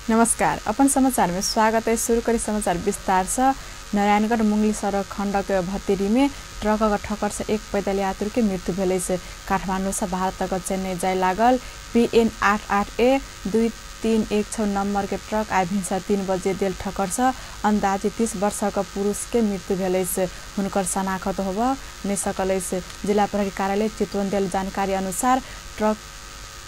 नमस्कार। अपन समाचार में स्वागत है। शुरू करी समाचार विस्तार से। नारायणगढ़ मुंगली सड़क खंड के भत्तेरी में ट्रक का ठक्कर से एक पैदल यात्री के मृत्यु भेलै से। काठमांडू से भारत तक चेन्नई जाय लागल PN 88A 2316 नंबर के ट्रक आज भिनसर 3 बजे देल ठक्कर से अंदाजे 30 वर्ष का पुरुष के मृत्यु भेलै से। हुनकर शनाख्त होब नहीं सकलै से। जिला प्रहरी कार्यालय चितवन देल जानकारी अनुसार ट्रक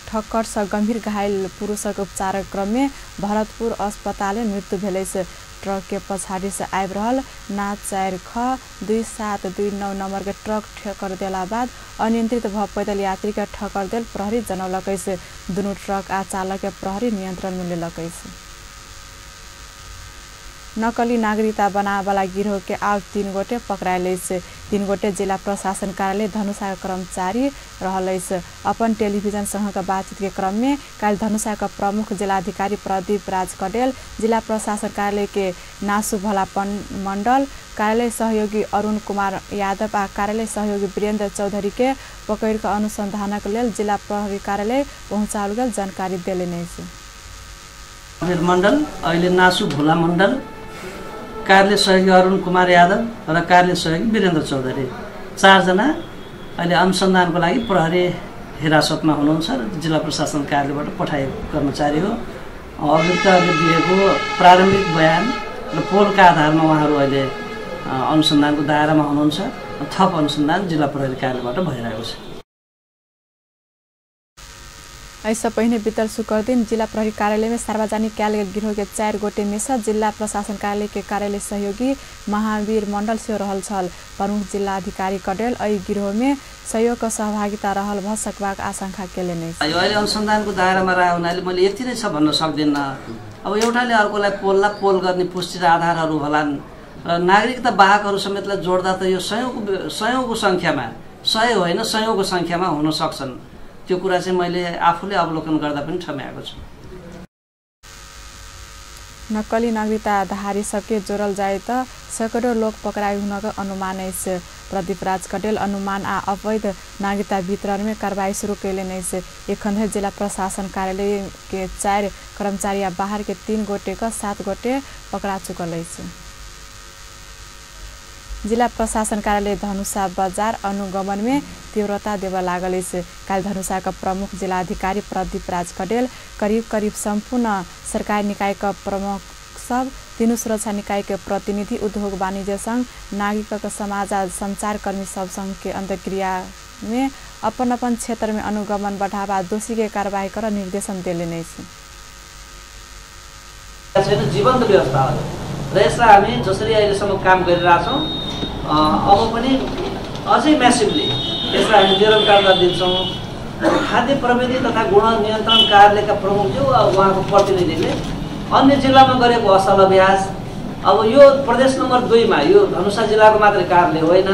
ठक्कर से गंभीर घायल पुरुष के उपचार क्रम में भरतपुर अस्पताल में मृत्यु भेलै से। ट्रक के पछाड़ी से आबि रहल ना 4ख 2729 नंबर के ट्रक ठक्कर देला बाद अनियंत्रित भ पैदल यात्री के ठक्कर देल प्रहरी जनौलकै से। दुनू ट्रक आ चालक के प्रहरी नियंत्रण में लेलकै से। नकली नागरिकता बनावे वाला गिरोह के आज 3 गोटे पकड़ाइल से। 3 गोटे जिला प्रशासन कार्यालय धनुषा के कर्मचारी रहल से। अपन टेलीविजन संघ के बातचीत के क्रम में कल धनुषा का प्रमुख जिलाधिकारी प्रदीप राज कडेल, जिला प्रशासन कार्यालय के नासु भलापन मंडल, कार्यालय सहयोगी अरुण कुमार यादव आ कार्यालय सहयोगी वीरेंद्र चौधरी के पकड़ के अनुसंधान के लेल जिला प्रहरी कार्यालय पहुंचाल गेल जानकारी देले नहीं से। मंडल अहिले नासु भोला मंडल, कार्यालय सहयोगी अरुण कुमार यादव र कार्यालय सहयोगी वीरेंद्र चौधरी 4 जना अहिले अनुसन्धानको लागि प्रहरी हिरासतमा हुनुहुन्छ र जिल्ला प्रशासन कार्यालयबाट पठाइएको कर्मचारी हो। अभियुक्तले दिएको प्रारम्भिक बयान र पोलका आधारमा उहाँहरू अहिले अनुसन्धानको दायरामा हुनुहुन्छ। थप अनुसन्धान जिल्ला प्रहरी कार्यालयबाट भइरहेको छ। ऐसा पहिने बीतल शुक्र दिन जिला प्रहरी कार्यालय में सार्वजनिक कैल गेल गिरोह के 4 गोटे में से जिला प्रशासन कार्यालय के कार्यालय सहयोगी महावीर मंडल से रहल छल। प्रमुख जिला अधिकारी कडेल एहि गिरोह में सहयोग का सहभागिता रहल भ सकबाक आशंका केले नै। यो अहिले अनुसन्धानको दायरामा रहे हुनाले मैले यति नै छ भन्न सक्दिन। अब एउटाले अर्कोलाई पोल गर्ने पुष्टि र आधारहरू होलान् र नागरिकता वाहकहरू समेतलाई जोड्दा त यो सयौंको संख्यामा 100 होइन सयौंको संख्यामा हुन सक्छन्। त्यो कुरा चाहिँ मैले आफूले अवलोकन गर्दा पनि ठम्याएको छु। नक्कली नागरिकता धारी सबके जोड़ल जाए त सैकड़ों लोग पकड़ाई होने का अनुमान है। प्रदीप राज कडेल अनुमान आ अवैध नागरिकता वितरण में कार्रवाई शुरू कैले नहीं से। एखन जिला प्रशासन कार्यालय के 4 कर्मचारी बाहर के 3 गोटे का 7 गोटे पकड़ा चुकल है। जिला प्रशासन कार्यालय धनुषा बाजार अनुगमन में तीव्रता देव लागल से। काल धनुषा का प्रमुख जिला अधिकारी प्रदीप राज कडेल करीब संपूर्ण सरकारी निकाय का प्रमुख सब, तीनों सुरक्षा निकाय के प्रतिनिधि, उद्योग वाणिज्य संघ, नागरिक समाज संचार कर्मी सब संघ के अंतर्क्रिया में अपन क्षेत्र में अनुगमन बढ़ावा दोषी के कार्रवाई कर निर्देशन दिले नहीं जीवन्त व्यवस्था हो र यसलाई हामी जसरी अहिलेसम्म काम गरिरहेछौँ अब पनि अझै म्यासिभली यसलाई हामी निरन्तरता दिन्छौँ। खाद्य प्रविधि तथा गुण नियन्त्रण कार्यालयका प्रमुखज्यू उहाँको प्रतिनिधिले अन्य जिल्लामा गरेको असल अभ्यास अब यो प्रदेश नम्बर 2 मा यो धनुषा जिल्लाको मात्रै कार्यालय होइन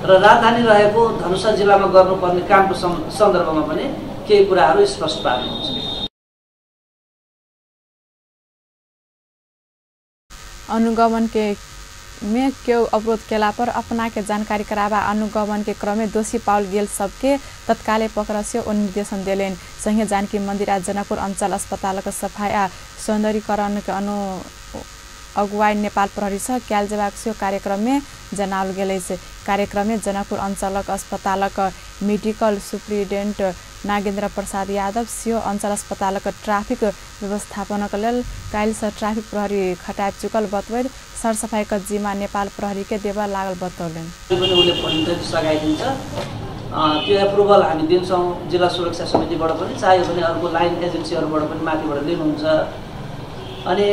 र राजधानी रहेको धनुषा जिल्लामा गर्नुपर्ने कामको सन्दर्भमा पनि केही कुराहरू स्पष्ट पार्नुहुन्छ। अनुगमन के में क्यों अवरोध केला पर अपना के जानकारी करावा अनुगमन के क्रम में दोषी पाउल गेल सबके तत्काले पकड़ से निर्देशन दिलेन। संघीय जानकी मंदिर आ जनकपुर अंचल अस्पताल का सफाई आ सौंदर्यीकरण के अगुवाई नेपाल प्रहरी से कैल जवाब से कार्यक्रम में जनावल गेल से। कार्यक्रम में जनकपुर अंचल अस्पताल का मेडिकल सुप्रिटेंडेंट नागेन्द्र प्रसाद यादव, सियो अंचल अस्पताल का ट्राफिक व्यवस्थापन के लेल काल से ट्राफिक प्रहरी खटाब चुकल बतवैद सरसफाई का जिम्मा नेपाल प्रहरी के देवा लागल बतौलेन। त्यो एप्रुभल हामी दिन्छौँ जिल्ला सुरक्षा समितिबाट पनि, चाहियो भने अर्को लाइन एजेन्सीहरूबाट पनि माथिबाट लिनुहुन्छ। अनि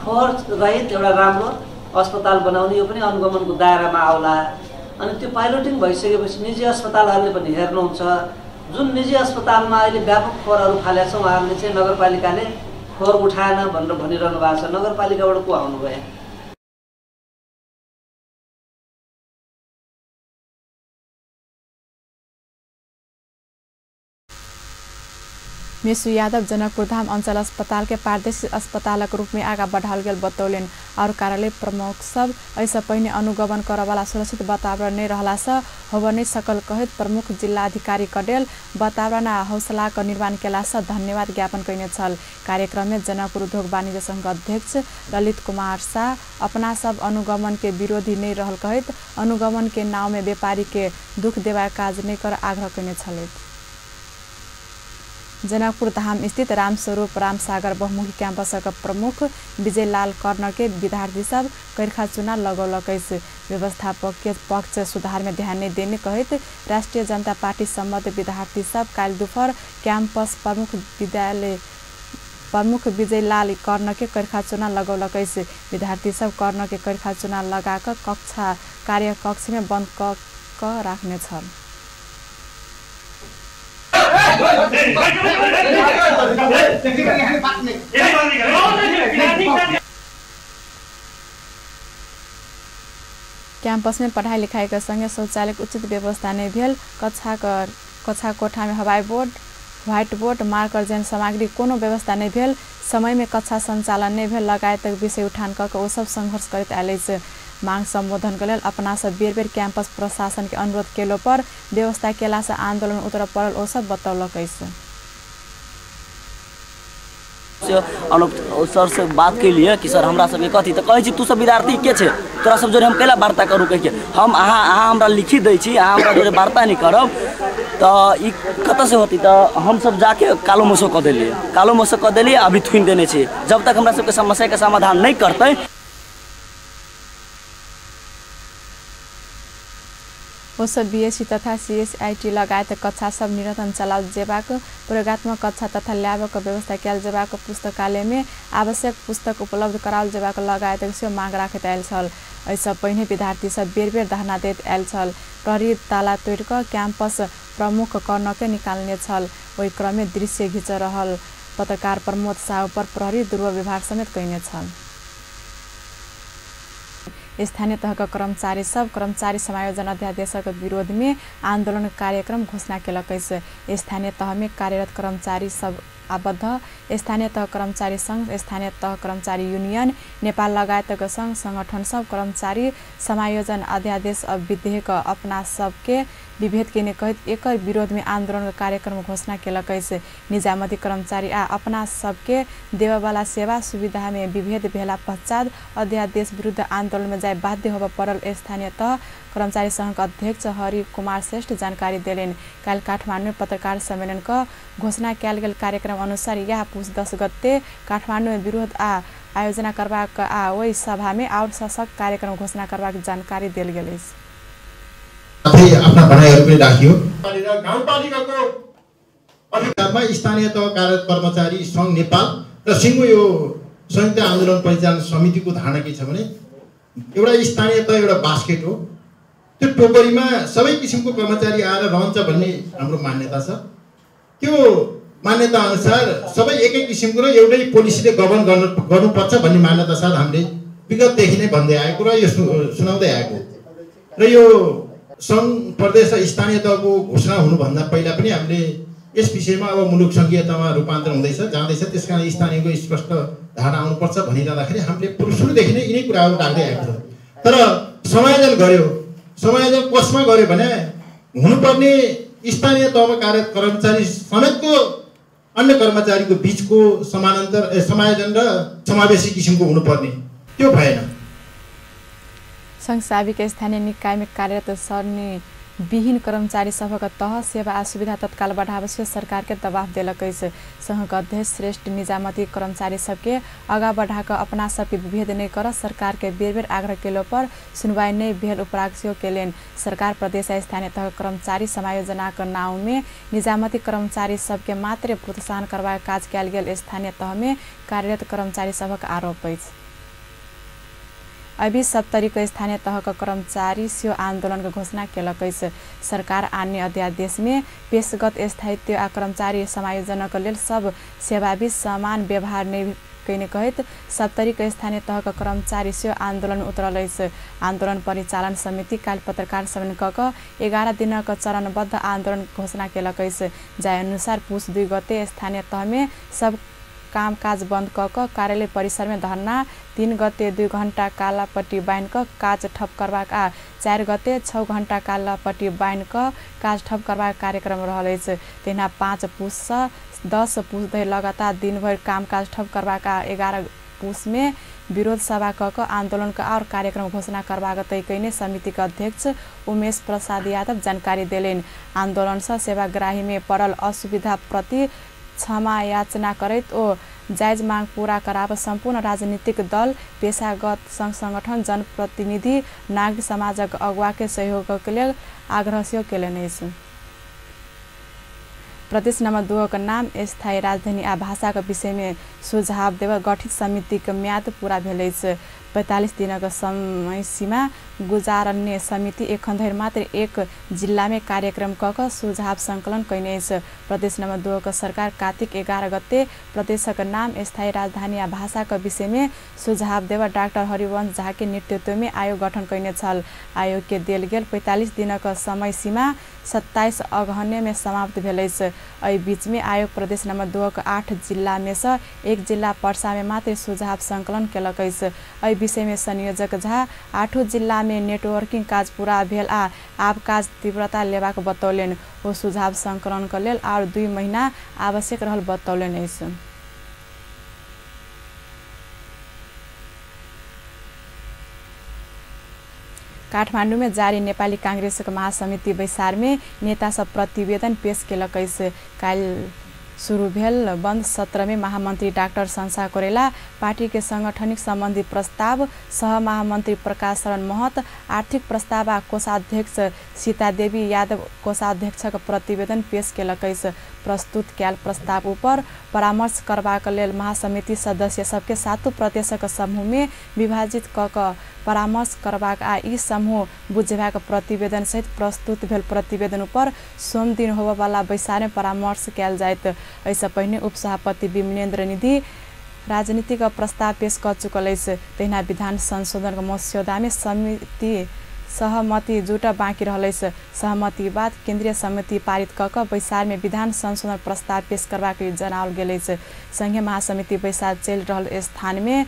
फोहोर रहित एउटा राम्रो अस्पताल बनाउने यो पनि अनुगमनको दायरामा आउला। अनि त्यो पाइलोटिङ भइसकेपछि निजी अस्पतालहरूले पनि हेर्नुहुन्छ। जुन निजी अस्पतालमा अहिले व्यापक फोहोरहरू फालेका छ उहाँहरूले चाहिँ नगरपालिकाले फोहोर उठाएन भनेर भनिरहनु भएको छ। नगरपालिकाबाट को आउनु भयो? मेसु यादव जनकपुर धाम अंचल अस्पताल के प्रादेशिक अस्पताल के रूप में आगा बढ़ाल गेल बतौलन और कार्यालय प्रमुख सब ऐसा पहिने अनुगमन करवाला सुरक्षित वातावरण नहीं रहला से होब नहीं सकल कहित प्रमुख जिला अधिकारी कडेल वातावरण आ हौसला का निर्माण केला से धन्यवाद ज्ञापन कइने छल। कार्यक्रम में जनकपुर उद्योग वाणिज्य संघ अध्यक्ष ललित कुमार शाह अपना सब अनुगमन के विरोधी नहीं रहल कहित अनुगमन के नाव में व्यापारी के दुख देवा काज नहीं कर आग्रह कइने छल। जनकपुर धाम स्थित रामस्वरूप रामसागर बहुमुखी कैंपस का प्रमुख विजय लाल कर्ण के विद्यार्थी सब कैरखा चुनाव लगौलक। व्यवस्थापकीय पक्ष सुधार में ध्यान नहीं देने कहित राष्ट्रीय जनता पार्टी सम्बद्ध विद्यार्थी सब काल दोपहर कैंपस प्रमुख विजय लाल कर्ण के कैरखा चुनाव लगौलक। विद्यार्थी सब कर्ण के कैरखा चुनाव लगाकर कक्षा कार्य कक्ष में बंद क राख्ने छन्। कैंपस में पढ़ाई लिखाई के संगे शौचालय उचित व्यवस्था नहीं भेल। कक्षा कोठा में हवाई board white board marker Jain सामग्री कोनो व्यवस्था नहीं भेल। समय में कक्षा संचालन नहीं भेल लगायत विषय उठान करके वो सब संघर्ष करते आयल से मांग संबोधन के लिए अपना सब बेर बेर कैंपस प्रशासन के अनुरोध केलो पर व्यवस्था केला से आंदोलन उतर पड़ल वो सब बतौलक। सर से बात के लिए कि सर हमरा सब कथी तो कहे तू सब विद्यार्थी के छे तोरा सब जोरे हम कैला वार्ता करू कह हम अहाँ हमरा लिखी दै छी अहाँ हमरा जोरे वार्ता नहीं करब तो ई कत से होती तो हम सब जाके कालो मोसो क देलिए अभी थुन देने छे। जब तक हमरा सबके समस्या के समाधान नहीं करते वो सब बीएससी तथा सीएसआईटी लगायत कक्षा सब निरंतर चलाओ जेबाक प्रयोगात्मक कक्षा तथा ल्याबक व्यवस्था कयल जेबाक पुस्तकालय में आवश्यक पुस्तक उपलब्ध कराओल जेबाक लगायत से मांग राखैत आयल छल। ऐसा पहिने विद्यार्थी सब बेर बेर धरना दैत आयल छल। प्रहरी ताला तोड़ कर कैंपस प्रमुख कर्ण के निकालने छल। वही क्रम में दृश्य घिच रहल पत्रकार प्रमोद साहु पर प्रहरी दुर्व विभाग समेत कइने छल। स्थानीय तह का कर्मचारी सब कर्मचारी समायोजन अध्यादेश के विरोध में आंदोलन कार्यक्रम घोषणा केलक। स्थानीय तह में कार्यरत कर्मचारी सब आबद्ध स्थानीय तह कर्मचारी संघ स्थानीय तह कर्मचारी यूनियन नेपाल लगायत संघ संगठन सब कर्मचारी समायोजन अध्यादेश विधेयक अपना सबके विभेद के कहित एक विरोध में आंदोलन कार्यक्रम घोषणा केलक। निजामती कर्मचारी आ अपना सबके देवावाला सेवा सुविधा में विभेद भेला पश्चात अध्यादेश विरुद्ध आंदोलन में जाए बाध्य होब पड़ल। स्थानीय तह कर्मचारी संघ अध्यक्ष हरि कुमार श्रेष्ठ जानकारी देलेन। काल काठमाडौँ में पत्रकार सम्मेलन का घोषणा कयल गेल कार्यक्रम अनुसार यह पुष 10 गते काठमाडौँ में विरोध आयोजना करबाक आ वही सभा में और सशक्त कार्यक्रम घोषणा करबाक जानकारी देल गेल। आफ्ना भनाइहरु पनि राखियो। गाउँपालिकाको अधिकारमा स्थानीय तह कर्मचारी संघ नेपाल र सिङ्गो यो संयुक्त आन्दोलन परिचालन समितिको धारणा के छ भने एउटा स्थानीय तह एउटा बास्केट हो। त्यो टोकरीमा सबै किसिमको कर्मचारी आएर रहन्छ भन्ने हाम्रो मान्यता छ। त्यो मान्यता अनुसार सबै एकै किसिमको र एउटै पोलिसीले गभर्न गर्नुपर्छ भन्ने मान्यता साथ हामीले विगतदेखि नै भन्दै आएको र यो सुनाउँदै आएको र यो संघ प्रदेश र स्थानीय तहको घोषणा हुनुभन्दा पहिला पनि हामीले यस विषयमा अब मुलुक संघीयतामा रूपान्तरण हुँदैछ जाँदैछ त्यसकारण स्थानीयको स्पष्ट धारणा आउनुपर्छ भनिरहँदाखेरि हामीले सुरुदेखि नै यिनै कुराहरू राख्दै आएको छ। तर समायोजन गर्यो समायोजन कसमा गर्यो भने हुनुपर्ने स्थानीय तहमा कार्यरत कर्मचारी समेतको अन्य कर्मचारीको बीचको समायोजन र समावेशी किसिमको हुनुपर्ने त्यो भएन। संघ साबिक स्थानीय निकाय में कार्यरत सरनी विहीन कर्मचारी सभा तह सेवा आ सुविधा तत्काल बढ़ावे से सरकार के दबाव दिलक। संघ का अध्यक्ष श्रेष्ठ निजामती कर्मचारी सबके आगा बढ़ाकर अपना सबके विभेद नहीं कर सरकार के बेर बेर आग्रह केलो पर सुनवाई नहीं भेल उपराज्यों के लेन सरकार प्रदेश स्थानीय तह कर्मचारी समायोजना के नाम में निजामती कर्मचारी सबके मात्र प्रोत्साहन करवा काज कयल गेल स्थानीय तह में कार्यरत कर्मचारी सभा का आरोप है। अभी 70 को स्थानीय तह का कर्मचारी स्यो आंदोलन की घोषणा केलक। सरकार अन्य अध्यादेश में पेशगत स्थायित्व आ कर्मचारी समायोजन के लिए सब सेवा भी समान व्यवहार नहीं कैने कहित सप्तरीको स्थानीय तहका कर्मचारी से आन्दोलन उत्रलैछ। आन्दोलन परिचालन समिति काल पत्रकार सम्मेलन कक 11 दिनका चरणबद्ध आन्दोलन घोषणा केलकैछ। जाय अनुसार पुस 2 गते स्थानीय तहमे सब कामकाज बन्द कक कार्यालय परिसरमे धरना, 3 गते 2 घण्टा कालापट्टि बाइनक काज ठप करबाक आ 4 गते 6 घण्टा कालापट्टि बाइनक काज ठप करबाक कार्यक्रम रहलैछ। तेना 5 पुस 10 पुस धरि लगातार दिनभर कामकाज ठप करबाक आ 11 पुसमे विरोध सभा कक आन्दोलनका और कार्यक्रम घोषणा करबाक तय कैने समितिका अध्यक्ष उमेश प्रसाद यादव जानकारी देलेन। आन्दोलन सँ सेवाग्राहीमे पड़ल असुविधा प्रति क्षमा याचना करैत ओ जायज माग पूरा कराब सम्पूर्ण राजनीतिक दल, पेशागत संघ संगठन, जनप्रतिनिधि, नागरिक समाजक अगुवाके सहयोगक लेल आग्रह सेहो केलनि अछि। प्रदेश नम्बर 2 का नाम स्थायी राजधानी आ भाषाका विषयमा सुझाव देवा गठित समितिको म्याद पूरा भेलैछ। 45 दिनका समय सीमा गुजारने समिति एखन धरि मात्र 1 जिल्लामे कार्यक्रम कक सुझाव सङ्कलन कैने छ। प्रदेश नम्बर 2 का सरकार कार्तिक 11 गते प्रदेशका नाम स्थायी राजधानी आ भाषाका विषयमा सुझाव देवा डाक्टर हरिवंश झाके नेतृत्वमे आयोग गठन कैने छल। आयोगके देल गेल 45 दिनका समय सीमा 27 अगहनेमे समाप्त भेलैछ। एहि बीचमे आयोग प्रदेश नम्बर 2 का 8 जिल्लामे सँ 1 जिल्ला पर्सामे मात्र सुझाव सङ्कलन केलकैछ। एहि विषयमा संयोजक झा 8 जिल्लामे नेटवर्किङ काज पूरा भेल आ आब काज तीव्रता लेबाक बतौलेन। ओ सुझाव सङ्कलनका लेल और 2 महिना आवश्यक रहल बतौलेन अछि। काठमाडौँमा जारी नेपाली काङ्ग्रेसको महासमिति बैसारमे नेता सब प्रतिवेदन पेश केलकैछ। काल सुरु भेल बन्द सत्रमे महामन्त्री डाक्टर संसा कोरेला, पार्टीके साङ्गठनिक सम्बन्धी प्रस्ताव सहमहामन्त्री प्रकाश शरण महत, आर्थिक प्रस्ताव आ कोषाध्यक्ष सीतादेवी यादव कोषाध्यक्षक प्रतिवेदन पेश केलकैछ। प्रस्तुत क्याल प्रस्ताव उपर परामर्श करबाक लेल महासमिति सदस्य सबके 7 प्रदेशक समूहमे विभाजित कक परामर्श करबाक आ यी समूह बुझेबाक प्रतिवेदन सहित प्रस्तुत भेल प्रतिवेदन उपर सोम दिन होबवाला बैसारमे परामर्श कयल जाइत। एहिसँ पहिने उपसभापति विमलेन्द्र निधि राजनीतिक प्रस्ताव पेश कर चुकल अछि। तहिना विधान संशोधनका मस्यौदामे समिति सहमति जुट बाँकी रहलैछ। सहमति बाद केन्द्रीय समिति पारित कक बैसारमे विधान संशोधन प्रस्ताव पेश करबाक जनाओल गेल अछि। संघीय महासमिति बैसार चलि रहल स्थानमे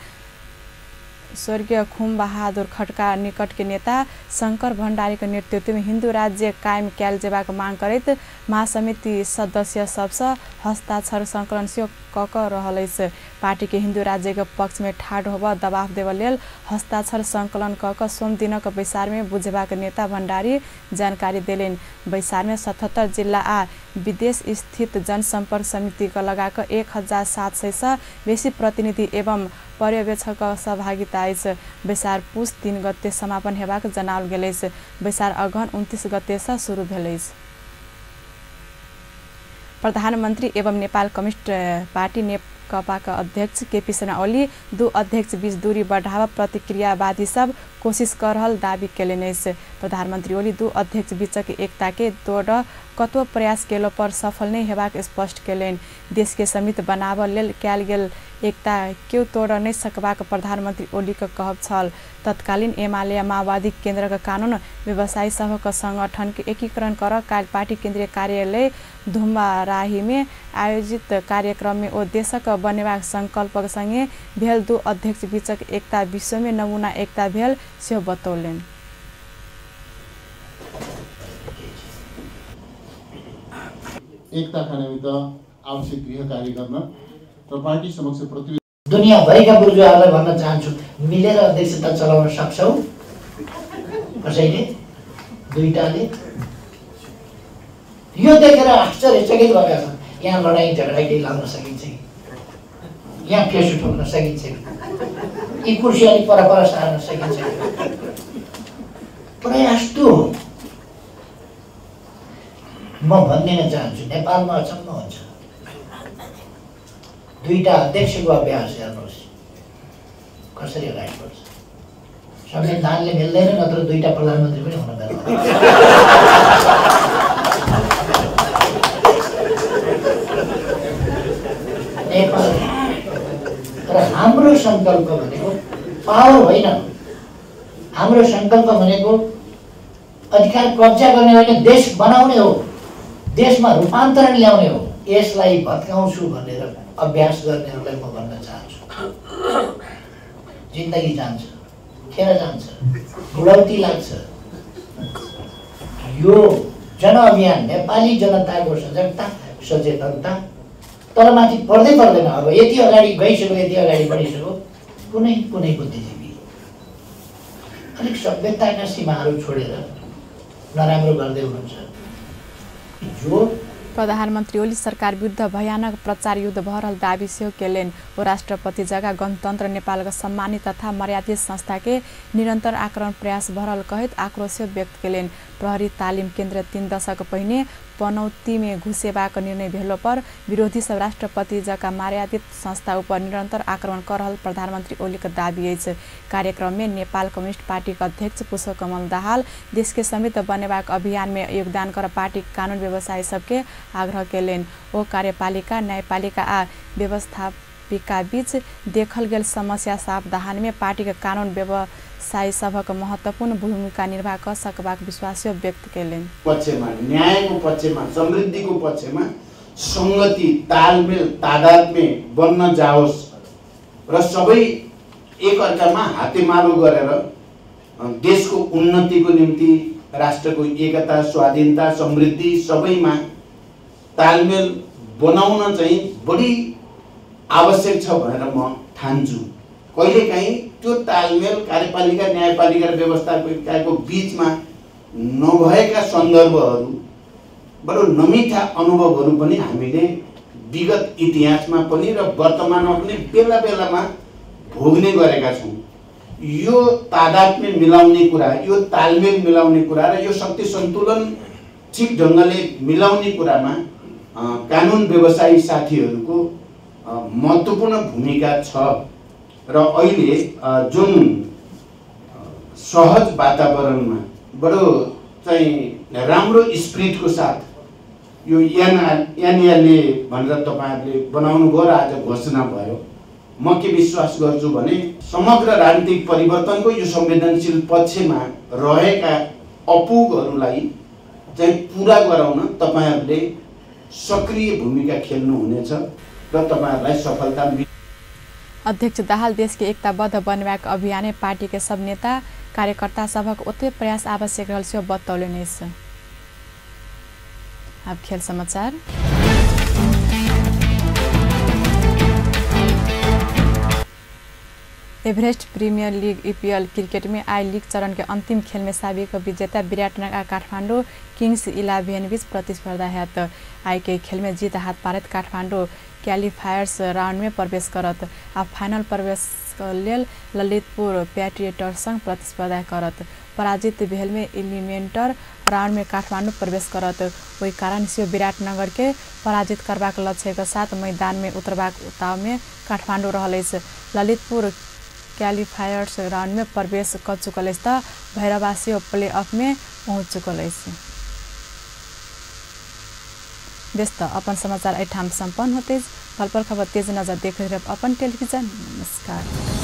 स्वर्गीय खुम बहादुर खड्का निकटके नेता शंकर भण्डारीको नेतृत्वमे हिन्दू राज्य कायम कयल जेबाक माग करैत महासमिति सदस्य सबसँ हस्ताक्षर सङ्कलन सेहो कक रहल अछि। पार्टीके हिन्दू राज्यको पक्षमे ठाड होब दबाव देब लेल हस्ताक्षर सङ्कलन कक सोम दिनक बैसारमे बुझेबाक नेता भण्डारी जानकारी देलेन। बैसारमे 77 जिल्ला आ विदेश स्थित जनसम्पर्क समितिका लगाक 1700 सँ बेसी प्रतिनिधि एवं पर्यवेक्षक सहभागिता अछि। बैसार पुस 3 गते समापन हेबाक जनाओल गेल अछि। बैसार अगहन 29 गते सँ सुरु भेल अछि। प्रधानमन्त्री एवं नेपाल कम्युनिस्ट पार्टी नेकपाका अध्यक्ष केपी शर्मा ओली 2 अध्यक्ष बीच दूरी बढ़ावा प्रतिक्रियावादी सब कोशिश कर रहल दावी केलनि अछि। प्रधानमन्त्री ओली 2 अध्यक्ष बीचक एकताके तोड़ कतबो प्रयास केलो पर सफल नहि हेबाक स्पष्ट केलनि। देशके समित बनाब लेल कयल गेल एकता केओ तोड़ नहि सकबाक प्रधानमन्त्री ओलीके कहब छल। तत्कालीन एमाले माओवादी केन्द्रका कानुन व्यवसायी सभक सङ्गठनके एकीकरण कर काल पार्टी केन्द्रीय कार्यालय धुम्बाराहीमे आयोजित कार्यक्रममे ओ देशक बनेबाक सङ्कल्पक सँगै भेल 2 अध्यक्ष बीचक एकता विश्वमे नमूना एकता भेल सेहो बतौलेन। एकताका निमित्त आवश्यक गृह कार्य गर्न र पार्टी समक्ष प्रतिवेदन दुनियाँभरिका बुर्जुवाहरूलाई भन्न चाहन्छु, मिलेर अध्यक्षता चलाउन सक्छौ कसैले, दुईटाले। यो देखेर आश्चर्यचकित भएका छन्। यहाँ लडाइँ झगडा केही लाउन सकिन्छ कि, यहाँ फेस उठाउन सकिन्छ कि, यी कुर्सी अलिक परपर सार्न सकिन्छ कि, प्रयास तो म भनिदिन चाहन्छु। नेपालमा अचम्म हुन्छ, 2टा अध्यक्षको अभ्यास हेर्नुहोस् कसरी अगाडि बढ्छ। संविधानले मिल्दैन, नत्र 2टा प्रधानमन्त्री पनि हुन पर्दैन। र हाम्रो सङ्कल्प भनेको पावर होइन, हाम्रो सङ्कल्प भनेको अधिकार कब्जा गर्ने होइन, देश बनाउने हो, देशमा रूपान्तरण ल्याउने हो। यसलाई भत्काउँछु भनेर अभ्यास गर्नेहरूलाई म भन्न चाहन्छु, जिन्दगी जान्छ, खेर जान्छ, बुढौती लाग्छ। यो जनअभियान नेपाली जनताको सजगता सचेतनता तलमाथि पर्दैन। अब यति अगाडि गइसक्यो, यति अगाडि बढिसक्यो, कुनै बुद्धिजीवी अलिक सभ्यताका सीमाहरू छोडेर नराम्रो गर्दै हुनुहुन्छ। जो प्रधानमन्त्री ओली सरकार विरुद्ध भयानक प्रचार युद्ध भरल दाबी सेहो केलेन। ओ राष्ट्रपति जगह गणतन्त्र नेपालका सम्मानित तथा मर्यादित संस्था के निरन्तर आक्रमण प्रयास भरल कहित आक्रोश व्यक्त केलेन। प्रहरी तालिम केन्द्र 3 दशक पहिने पनौती में घुसेबाको निर्णय भेलो पर विरोधी सब राष्ट्रपति जका मर्यादित संस्था उपर निरन्तर आक्रमण कर रहल प्रधानमन्त्री ओलीको दाबी अछि। कार्यक्रम में नेपाल कम्युनिस्ट पार्टी का अध्यक्ष पुष्पकमल दाहाल देश के समृद्ध बनेबाक अभियान में योगदान कर पार्टी कानून व्यवसायी सबके आग्रह केलेन। ओ कार्यपालिका न्यायपालिका आ व्यवस्थापिका बीच देखल गेल समस्या सावधान में पार्टी के कानून व्यवसायी सबक महत्वपूर्ण भूमिका निर्वाह कर सकबाक विश्वास व्यक्त केलेन। पक्षमा न्यायको पक्षमा समृद्धिको पक्षमा संगति तालमेल तादात्म्य बन्न जाओस् र सबै एकअर्कामा हातेमालो गरेर देशको उन्नतिको निम्ति राष्ट्रको एकता स्वाधीनता समृद्धि सबैमा तालमेल बनाउन चाहिँ बढी आवश्यक छ भनेर म ठान्छु। कहिलेकाहीँ त्यो तालमेल कार्यपालिका न्यायपालिका र व्यवस्थापिकाको बीचमा नभएका सन्दर्भहरू बडो नमिठा अनुभवहरू पनि हामीले विगत इतिहासमा पनि र वर्तमानमा पनि बेला बेलामा भोग्ने गरेका छौँ। यो तादात्म्य मिलाउने कुरा, यो तालमेल मिलाउने कुरा र यो शक्ति सन्तुलन ठिक ढङ्गले मिलाउने कुरामा कानुन व्यवसायी साथीहरूको महत्त्वपूर्ण भूमिका छ र अहिले जुन सहज वातावरणमा बडो चाहिँ राम्रो स्पिरिटको साथ यो एनएलए भनेर तपाईहरुले बनाउनु भयो र आज घोषणा भयो। म के विश्वास गर्छु भने समग्र राजनीतिक परिवर्तनको यो संवेदनशील पक्षमा रहेका अपुगहरूलाई चाहिँ पूरा गराउन तपाईहरुले सक्रिय भूमिका खेल्नु हुनेछ र तपाईहरुलाई सफलता। अध्यक्ष दाहाल देश के एकताबद्ध बनेबाक अभियान पार्टी के सब नेता कार्यकर्ता सबक ओते प्रयास आवश्यक रहल से बतौलेन। अब खेल समाचार। Everest premier league EPL cricket में आई लीग चरण के अंतिम खेल में साबिक विजेता विराटनगर काठमाडौँ किंग्स 11 बीच प्रतिस्पर्धा है। तो आई के खेल में जीत हाथ पारत काठमाडौँ क्वालिफायर्स राउंड में प्रवेश करत। अब फाइनल प्रवेश लेल ललितपुर पैट्रियटर्स संग प्रतिस्पर्धा करत। पराजित भेल में एलिमिनेटर राउंड में काठमाडौँ प्रवेश करत। वही कारण से विराटनगर के पराजित करबाक लक्ष्य के साथ मैदान में उतरबाक उताव में काठमाडौँ रहल। ललितपुर क्वालिफायर्स राउंड में प्रवेश कर चुकल त भैरवासी प्ले ऑफ में पहुंच चुकल। व्यस्त अपन समाचार ऐठाम संपन्न होते। पल पल खबर तेज नजर देख रहे अपन टेलीविजन। नमस्कार।